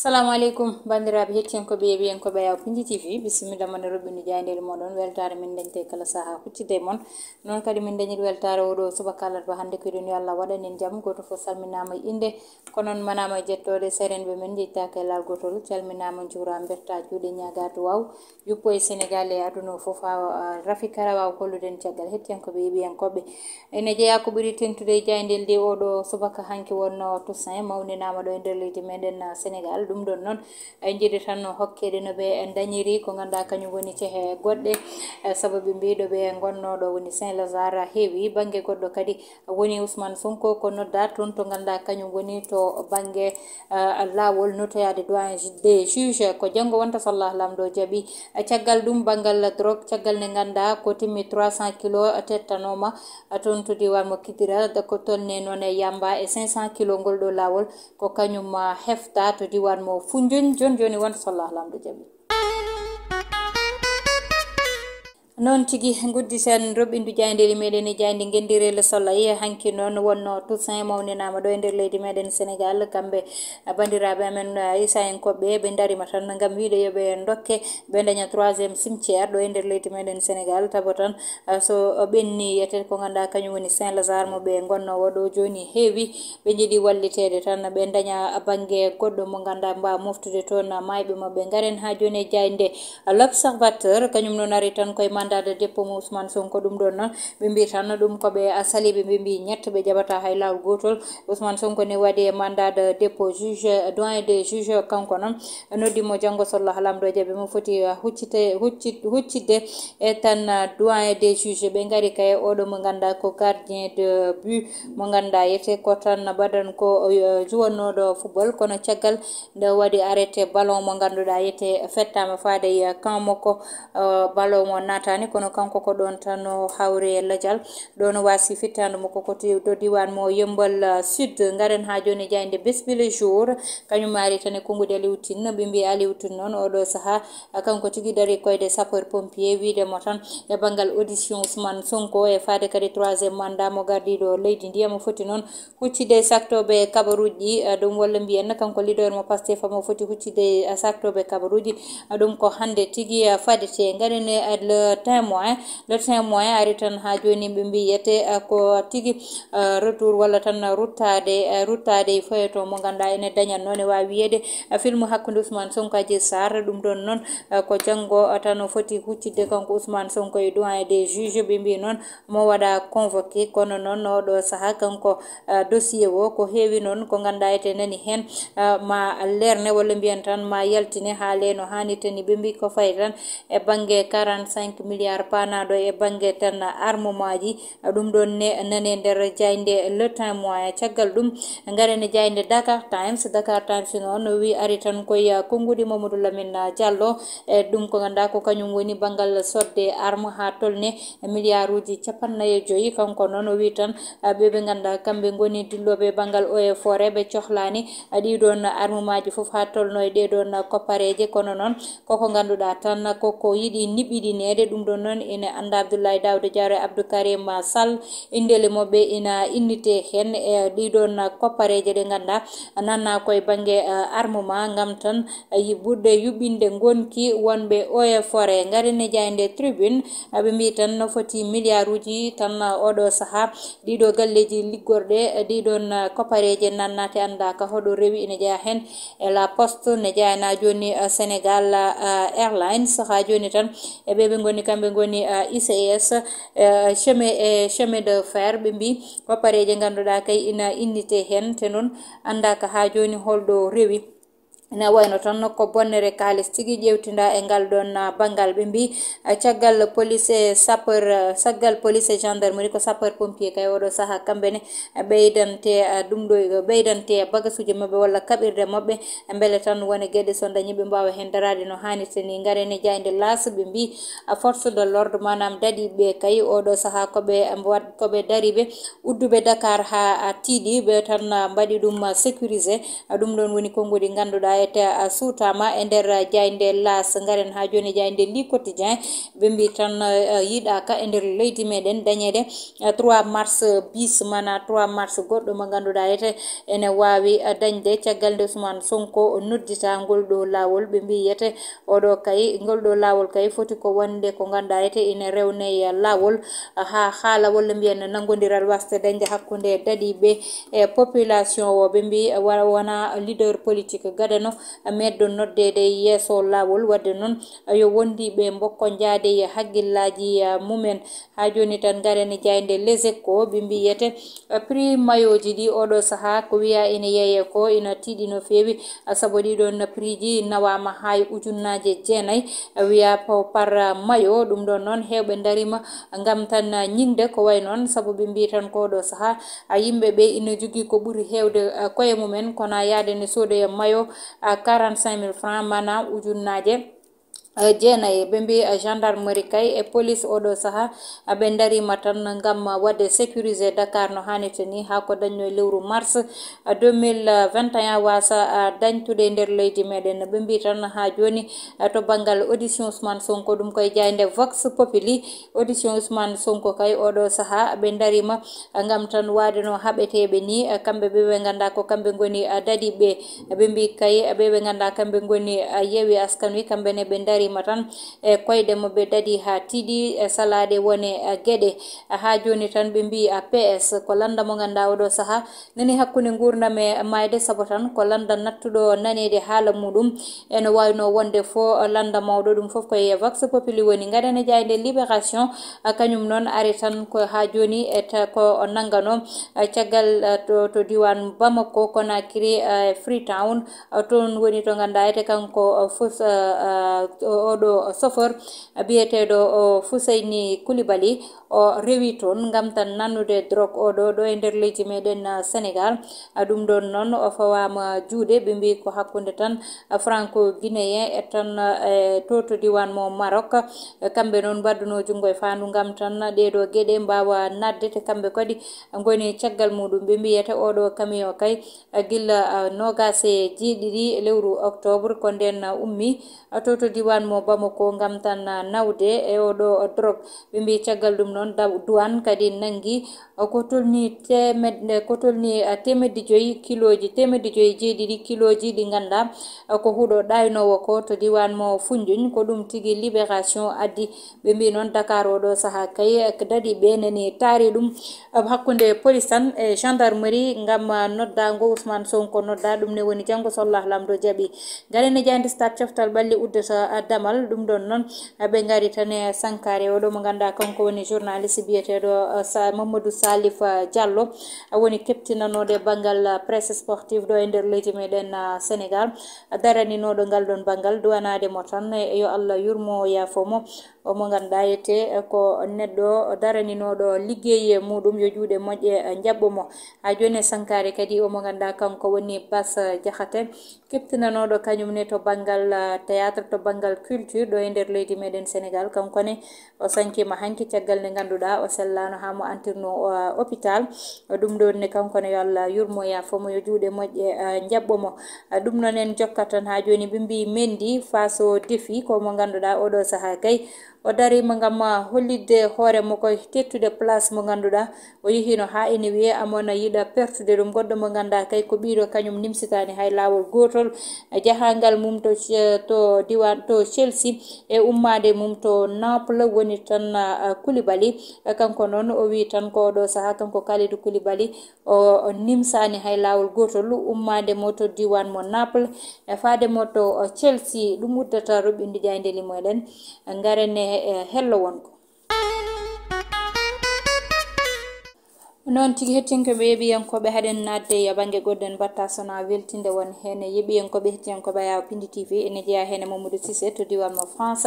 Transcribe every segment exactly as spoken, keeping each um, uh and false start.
Assalamu aleykum, banndiraaɓe hettiyankooɓe, yeeɓiyankooɓe Yaw Pinndi T V. Bisimilla mon e roɓɓinde jaayndeele mooɗon. Weltaare min dañte kala sahaa huccitde e mon. Noon kadi min dañir weltaare oɗo subaka alarba hannde ko eɗen yo Allah waɗan en jam. Gooto fof salminaama e innde, ko noon manaama e jettooɗe. Serenɓe men njejtaaka e laal gootol, calminaama, njuuraama, mbertaa juuɗe, ñaagaa duwaaw. Yuppo e Senegal e aduna o fof, haa, ah, rafi kala waaw hollude en caggal hettiyankooɓe, yeeɓiyankooɓe. Ene jeyaa ko ɓuri teeŋtude e jaayndeele ɗe oɗo subaka hanki wonno Toussaint mawninaama ɗo e nder leydi meɗen, ah, Senegal. Ɗum ɗon noon, en njiɗi tan no hokkeede no ɓe dañiri ko ngannduɗaa kañum woni cehe goɗɗe, eh, sababu mbiɗo ɓe ngonno ɗo woni Saint Lazare heewi. Bannge goɗɗo kadi woni Ousmane Sonko ko nodda toon to ngannduɗaa kañum woni to bannge, eh, laawol notoyaade doyen des juges. Ko janngo wonta so Allah Laamɗo jaɓi. Eh, caggal ɗum, banngal drogue, caggal nde ngannduɗaa ko timmi trois cents kilos tettanooma, eh, toon to diiwaan mo Kidira, ko tolni noon e yamba e cinq cents kilos ngol ɗo laawol, ko kañum, ah, hefta to diiwaan mo Foundiougne. Jooni jooni wonta so Allah Laamɗo jaɓi. Noon tigi, ngudditen roɓɓindu jaayndeele meɗen e jaaynde Ngenndire Le Soleil. Hanki noon wonno Toussaint mawninaama ɗo e nder leydi meɗen Senegal. Kamɓe, ah, banndiraaɓe amen, ah, Isayankooɓe, ɓe ndariima tan ngam wiyde yo ɓe ndokke, ɓe daña troisième cimetière ɗo e nder leydi meɗen Senegal. Tabo tan, ah, so ɓenni yiyete ko ngannduɗaa kañum woni Saint Lazare mo ɓe ngonno oɗo jooni heewi. Ɓe njiɗi walliteede tan, ɓe daña bannge goɗɗo mo ngannduɗaa mbaa moftude toon maayɓe maɓɓe. Ngaren haa jooni e jaaynde L'Observateur, kañum noon ari tan koye mandat de dépôt mo Ousmane Sonko. Ɗum ɗon noon, ɓe mbii tan ɗum ko ɓe saliiɓe, ɓe mbii ñett, ɓe jaɓataa hay laawol gootol. Ousmane Sonko ne waɗi e mandat de dépôt juge, doyen des juges, kanko noon noddi mo janngo so Allah Laamɗo jaɓi mo foti, uh, huccite-, hucci-, huccidde e tan, uh, doyen des juges. Ɓe ngari kay oɗo mo ngannduɗaa ko gardien de but mo ngannduɗaa yete ko tan mbaɗan ko, uh, juwannooɗo football, kono caggal nde waɗi arrêté ballon mo ngannduɗaa yete fettaama faade e, uh, camp makko, uh, ballon mo naataani, kono kanko ko ɗoon tan o hawri e lajal. Ɗoon o waasi fittaandu makko ko ti-, to diiwaan mo Yemmbal, uh, Sud. Ngaren haa jooni e jaaynde Bés Bi Le Jour, kañum ari tan e konnguɗi Aliou Tine. Ɓe mbii Aliou Tine noon oɗo sahaa, uh, kanko tigi darii koyɗe sapeur pompier, wiyde mo tan e banngal audition Ousmane Sonko e faade kadi troisième mandat mo gardiiɗo leydi ndi, emo foti noon huccitde e saktooɓe kabaruuji ɗi, uh, ɗum walla mbiyen kanko leader mo Pastef mo foti huccitde e saktooɓe kabaruuji. Ɗum ko hannde tigi, ah, fadete. Ngaren e, ah, Le Témoin. Le Témoin ari tan haa jooni, ɓe mbiyete, ah, ko tigi, ah, retour walla tan ruttaade, ah, ruttaade e feuilleton mo ngannduɗaa ene daña noon e waawi wiyeede, ah, film hakkunde Ousmane Sonko Adji Sarr. Ɗum ɗon noon, ah, ko janngo, ah, tan o foti huccitde kanko Ousmane Sonko e doyen des juges. Ɓe mbii noon mo waɗa convoqué, kono noon oɗo sahaa kanko, ah, dossier o ko heewi noon ko ngannduɗaa ete nani heen, ah, ma leerne walla mbiyen tan ma yaltine haa leeno haani tani. Ɓe mbii ko fayi tan e bannge quarante-cinq milliards paanaaɗo e bannge tan armemaaji. Ɗum ɗon ne nane nder jaaynde Le Témoin. Caggal ɗum, ngaren e jaaynde Dakar Times. Dakar Times noon wi ari tan koye konnguɗi Mamadou Lamine Diallo. E ɗum ko ngannduɗaa ko kañum woni banngal sodde arme haa tolne milliarduuji cappannayi e joyi. Kanko noon o wii tan, ah, ɓe ɓe ngannduɗaa kamɓe ngoni dillooɓe banngal eaux et forêts, ɓe cohlaani, ah, ɗii ɗoon armemaaji fof haa tolno e ɗee ɗoon koppareeje. Kono noon koko ngannduɗaa tan koko yiɗi niɓɓiɗineede. Ɗum ɗoon noon ene anndaa Abdoulaye Daouda Diallo e Abdou Karim Sall, inndele maɓɓe ina innitee heen e ɗii ɗoon koppareeje ɗe ngannduɗaa nannaa koye bannge, ah, armement ngam tan yi-, ɓurɗe yuɓɓinde ngonki wonɓe eaux et forêts. Ngaren e jaaynde Tribune, ɓe mbii tan no foti milliarduuji tan oɗo sahaa. Ɗii ɗo galleeji liggorɗe, ɗii ɗoon koppareeje nannaate anndaaka hoɗo rewi, ene jeyaa heen e La Poste, ne jeyaa haa jooni, ah, Sénégal, ah, Airlines. Haa jooni tan e ɓe ɓe ngoni, kamɓe ngoni, ah, I C S, eh, chemin, e chemin de fer, ɓe mbii koppareeje ngannduɗaa kay ina innitee heen, te noon anndaaka haa jooni holɗo rewi. Ina wayno tan ko bonnere kaalis tigi ƴeewtinda e ngal ɗoon, ah, banngal. Ɓe mbii, ah, caggal police e sapeur, ah, caggal police e gendarmerie ko sapeur pompier kay oɗo sahaa kamɓe ne, ah, ɓeydante, ah, ɗum ɗo, ɓeydante bagasuuji maɓɓe walla kaɓirɗe maɓɓe, mbele tan wone geɗe so dañi ɓe mbaawa heen daraade no haanirta ni. Ngaren e jaaynde L'As, ɓe mbii, ah, force de l'ordre, maanaam daɗiiɓe kay oɗo sahaa ko ɓe, ah, mbaɗ-, ko ɓe dariiɓe udduɓe Dakar haa, ah, tiiɗi, ɓe tan, ah, mbaɗi ɗum, ah, sécurisé. Ah, ɗum ɗoon woni konnguɗi ngannduɗaa Ete a suutama e nder jaaynde L'As. Ngaren haa jooni jaaynde Le Quotidien. Ɓe mbi tan, eh, yiɗaaka e nder leydi meɗen dañeede, eh, trois mars bis, mana trois mars goɗɗo mo ngannduɗaa ete ene waawi, eh, dañde. Caggal nde Ousmane Sonko noddita ngol ɗo laawol, ɓe mbi yete oɗo kay, ngol ɗo laawol kay foti ko wonde ko ngannduɗaa ete ene rewnee laawol, eh, haa haala walla mbiyen nanngondiral waasde dañde hakkunde daɗiiɓe e population o. Ɓe mbi wa-, wona leader politique gadano meɗɗo noddeede yeeso laawol. Wadde noon, yo wondiiɓe mbokko njaade e hakkillaaji, eh, mumen. Haa jooni tan, ngaren e jaaynde Les Échos, ɓe mbiyete, eh, prix mayoji ɗi oɗo sahaa ko wiya ene yeeye ko ina tiiɗi no feewi, eh, sabu ɗiɗon prix ji nawaama haa e ujunnaaje jeenayi, eh, wiya po-, par mayo. Ɗum ɗon noon, heewɓe ndariima ngam tan, eh, ñiŋde ko wayi noon, sabu ɓe mbi tan ko oɗo sahaa, eh, yimɓe ɓe ina jogii ko ɓuri heewde, eh, koye mumen, kono yaade ne soodoya mayo, eh, quarante-cinq mille francs, maanaam ujunnaaje eh, jeenayi. Ɓe mbi, eh, gendarmerie kay e police oɗo sahaa, eh, ɓe ndariima tan ngam waɗde sécuriser Dakar no haanirta ni haa ko dañno e lewru mars, eh, deux mille vingt et un waasa, eh, dañtude e nder leydi meɗen. Ɓe mbi tan haa jooni, eh, to banngal audition Ousmane Sonko, ɗum koye jaaynde Vox Populi, audition Ousmane Sonko kay oɗo sahaa ɓe ndariima, eh, ngam tan waade no haɓeteeɓe ni, eh, kamɓe ɓe ɓe ngannduɗaa ko kamɓe ngoni, eh, daɗiiɓe. Ɓe mbi kay, ɓe ɓe ngannduɗaa kamɓe ngoni, eh, Yewwi Askan Wi, kamɓe ne ɓe ndariima tan e koyɗe mo ɓe daɗi haa tiiɗi, eh, salaaɗe wone, eh, geɗe. Eh, haa jooni tan ɓe mbi, eh, P S ko lannda mo ngannduɗaa oɗo sahaa nani hakkunde nguurndam e maayde, sabu tan ko lannda nattuɗo naneede haala muɗum. Ene waawno wonde fo lannda mawɗo, ɗum fof koye Vox Populi woni. Ngaren e jaaynde Libération, eh, kañum noon ari tan ko haa jooni e ta-, ko nanngano, eh, caggal, eh, to, to diiwaan Bamako, Conakry, eh, Freetown, eh, toon woni to ngannduɗaa ete kanko, eh, fus-, eh, eh, o-, oɗo chauffeur, eh, biyeteeɗo o Fuseyni Koulibaly, o rewi toon ngam tan nannude drogue oɗo ɗo e nder leydi meɗen, eh, Sénégal. Eh, ɗum ɗon noon o fawaama juuɗe, ɓe mbi ko hakkunde tan, eh, franco-guinéen e tan, eh, to, to diiwaan mo Maroc. Eh, kamɓe noon mbaɗduno junngo e faandu ngam tan ɗeeɗo geɗe mbaawa naatde, te kamɓe kadi ngoni caggal muɗum. Ɓe mbiyete oɗo camion kay, eh, gilla, eh, noogaas e jeeɗiɗi lewru octobre, ko ndeen, eh, ummi, eh, to, to diiwaan mo Bamako ngam tan, eh, nawde e oɗo drogue. Ɓe mbi caggal ɗum noon, daw-, douane kadi nanngi, eh, ko tolni teemedde, ko tolni, eh, teemedde joyi kilooji, teemedde joyi jeeɗiɗi kilooji ɗi ngannduɗaa, eh, ko huɗo ɗaaynoowo ko to diiwaan mo Foundiougne. Ko ɗum tigi Libération addi. Ɓe mbi noon Dakar oɗo sahaa kay, eh, daɗiiɓe nani taari ɗum, eh, hakkunde police tan e gendarmerie ngam, eh, noddaango Ousmane Sonko nodda. Ɗum ne woni janngo so Allah Laamɗo jaɓi. Ngaren e jaaynde Stade, coftal ɓalli uddata, eh, damal. Ɗum ɗon noon, eh, ɓe ngari tan e sankaare oɗo mo ngannduɗaa kanko woni journaliste biyeteeɗo, eh, Sa-, Mamadou Salif, eh, Diallo, eh, woni keptinanooɗo banngal, eh, presse sportive ɗo e nder leydi meɗen, eh, Sénégal. Daraninooɗo ngal ɗon banngal, duwanaade mo tan, eh, yo Allah yurmo, yaafo mo. Omo ngannduɗaa ete ko neɗɗo daraninooɗo liggey muɗum, yo juuɗe moƴƴe njaɓɓo mo. Haa jooni e sankaare kadi omo ngannduɗaa kanko woni Bas Jaxate, keptinanooɗo kañum ne to banngal, ah, théâtre, to banngal culture ɗo e nder leydi meɗen Sénégal. Kanko ne o sañciima hanki caggal nde ngannduɗaa o sellaano haa mo antirno, ah, hôpital. Ɗum ɗon ne kanko ne yo Allah yurmo, yaafo mo, yo juuɗe moƴƴe, ah, njaɓɓo mo. Ah, ɗum noon en jokkat tan haa jooni. Ɓe mbi Mendy face au défi, ko mo ngannduɗaa oɗo sahaa kay o dariima ngam, ah, hollitde hoore mo ko teettude place mo ngannduɗaa o yehiino haa ene wiyee amona yiɗa pertude ɗum. Goɗɗo mo ngannduɗaa kay ko ɓiɗo kañum nimsitaani hay laawol gootol. Jahaangal mum to Ce-, to diiwaan, to Chelsea e ummaade mum to Naples woni tan, ah, Koulibaly. Kanko noon o wi tan ko oɗo sahaa kanko Kalidou Koulibaly o, o nimsaani hay laawol gootol, ummaade mo to diiwaan mo Naples e faade mo to, o, Chelsea. Ɗum uddata roɓɓinde jaaynde limoɗen. Ngaren e, e hello wonko. Noon tigi, hettiyankooɓe, yeeɓiyankooɓe, haɗen naatde e bannge goɗɗen batta sona weltinde won heen e yeeɓiyankooɓe, hettiyankooɓe Yaw Pindi T V, ene jeyaa heen e Mamadou Cissé to diiwaan mo France.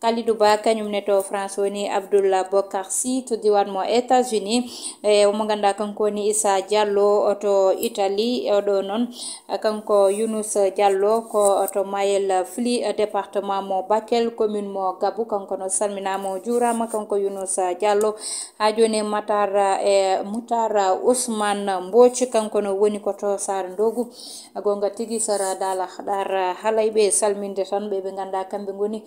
Kalidou Ba, kañum ne to France woni. Abdoullah Bokar Sy to diwan mo États-Unis. E omo ngannduɗaa kanko woni Issa Diallo to Italie. Oɗo noon, kanko Younous Diallo ko to Mayel Fly, département mo Bakel, commune mo Gabou. Kanko no salminaama, o juuraama, kanko Younous Diallo. Haa jooni Matar, e Moutar Ousmane Mbodj, kanko no woni ko to Saare Ndogu. Goonga tigi, sara Daala Haɗar Halayɓe, salminde tan ɓe ɓe ngannduɗaa kamɓe ngoni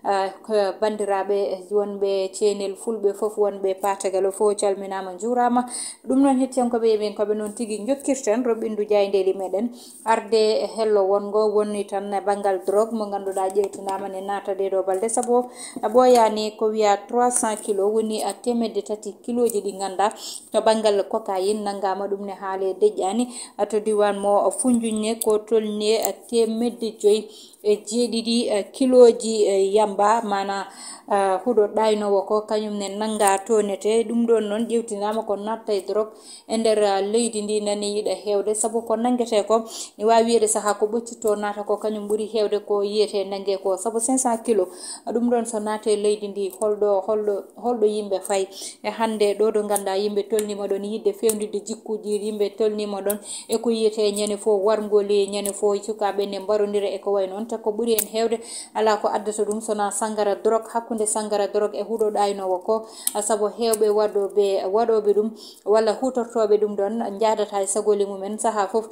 ah, ko banndiraaɓe wonɓe Ceenel Fulɓe fof, wonɓe Paatagalo fof, calminaama, njuuraama. Ɗum noon, hettiyankooɓe e min, ko ɓe noon tigi njokkirten roɓɓindu jaayndeeli meɗen. Arde e hello wonngo woni tan e banngal drogue mo ngannduɗaa ƴeewtinaama ne naata ɗee ɗoo balɗe, sabu a ɓooyaani ko wiya trois cents kilo woni a teemedde tati kilooji ɗi ngannduɗaa to banngal cocaïne nanngaama, ɗum ne haale deƴƴaani. A to diwan mo Funjuñ ne ko tolni a teemedde joyi e jeeɗiɗi, eh, kilooji, eh, yamba, maanaa, eh, huɗo ɗaynoowo ko kañum ne nannga toonete. Ɗum ɗoon noon ƴeewtinaama ko natta e drogue e nder, eh, leydi ndi nani yiɗa heewde, sabu ko nanngetee ko ne waawi wiyeede sahaa ko ɓoccitoo naata ko kañum ɓuri heewde ko yiyetee nanngee ko, sabu cinq cents kilo. Ɗum ɗoon so naatee leydi ndi, holɗo, holɗo, holɗo yimɓe fayi? E hannde ɗo ɗo ngannduɗaa yimɓe tolniima ɗoon yiɗde feewnditde jikkuuji, yimɓe tolniima ɗoon e ko yiyetee ñande fof warngoli, ñande fof sukaaɓe ne mbarondira e ko wayi noon. Te ko ɓuri heen heewde alaa ko addata ɗum so wonaa sanngara drogue, hakkunde sanngara drogue e huɗo ɗaynoowo ko, sabu heewɓe waɗooɓe, waɗooɓe ɗum walla huutortooɓe ɗum ɗoon njahdata e sagoli mumen sahaa fof.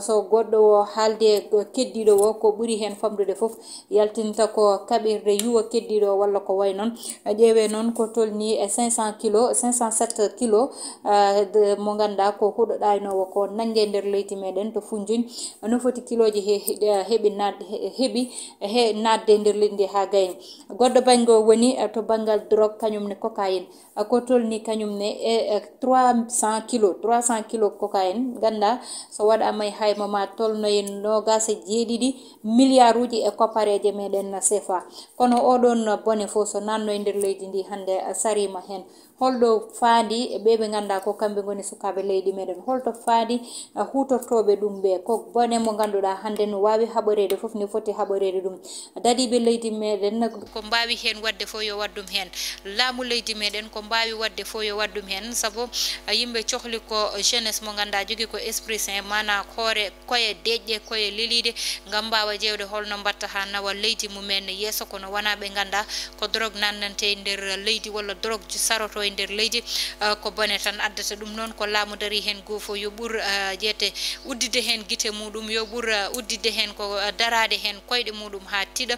So goɗɗo o haaldi e keddiiɗo o, ko ɓuri heen famɗude fof yaltinta ko kaɓirde yuwa keddiiɗo o walla ko wayi noon. Ƴeewee noon ko tolni e cinq cents kilo, cinq cent sept kilo, ah, de, mo ngannduɗaa ko huɗo ɗaynoowo ko nannge nder leydi meɗen to Funjuñ. No foti kilooji he, he, heɓi naat-, he, heɓi he naatde nder leydi ndi haa gayni. Goɗɗo bannge o woni, eh, to banngal drogue, kañum ne cocaïne. Ah, ko tolni kañum ne e, e trois cents kilo, trois cents kilo cocaïne. Ngannduɗaa so waɗaama e hayma ma tolno e noogaas e jeeɗiɗi milliards uji e koppareeje meɗen C F A. Kono oɗoon bone fof so naatno e nder leydi ndi hannde, ah, sariima heen. Holɗo faandi e ɓe ɓe ngannduɗaa ko kamɓe ngoni sukaaɓe leydi meɗen? Holto faandi, ah, huutortooɓe ɗum ɓe? Ko bone mo ngannduɗaa hannde no waawi haɓoreede fof, ne foti haɓoreede ɗum. Dadiiɓe leydi meɗen ko mbaawi heen waɗde fof yo waɗ ɗum heen. Laamu leydi meɗen ko mbaawi waɗde fof yo waɗ ɗum heen. Sabu, ah, yimɓe cohli ko jeunesse mo ngannduɗaa jogii ko esprit sain, maanaa hoore koye deƴƴe, koye leliiɗe, ngam mbaawa ƴeewde holno mbaɗta haa nawa leydi mumen yeeso, kono wonaa ɓe ngannduɗaa ko drogue naatnantee e nder leydi walla drogue saroto e nder leydi. Ah, ko bone tan addata ɗum. Noon ko laamu darii heen goo fof yo ɓur, ah, ƴeewde udditde heen gite muɗum, yo ɓur, ah, udditde heen ko, ah, daraade heen koyɗe muɗum haa tiiɗa,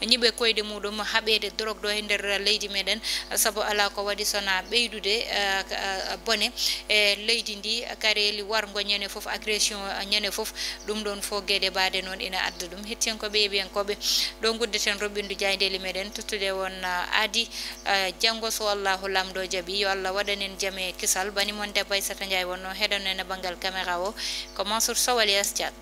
ñiiɓa koyɗe muɗum haɓeede drogue ɗo e nder leydi meɗen, sabu alaa ko waɗi so wonaa ɓeydude, ah, ah, bone e leydi ndi, kareeli warngo ñande fof, agression ñande fof, ɗum ɗoon fof geɗe mbaɗe noon ina adda ɗum. Hettiyankooɓe, yeeɓiyankooɓe, ɗo nguddeten roɓɓindu jaayndeeli meɗen, tottude on, ah, aadi, ah, janngo so Allahu Laamɗo jaɓi. Yo Allah waɗan en jam e kisal. Bani mon debbo Aissata Ndiaye wonnoo heɗoto en e banngal caméra o, ko Mansour Sow alias Thiat.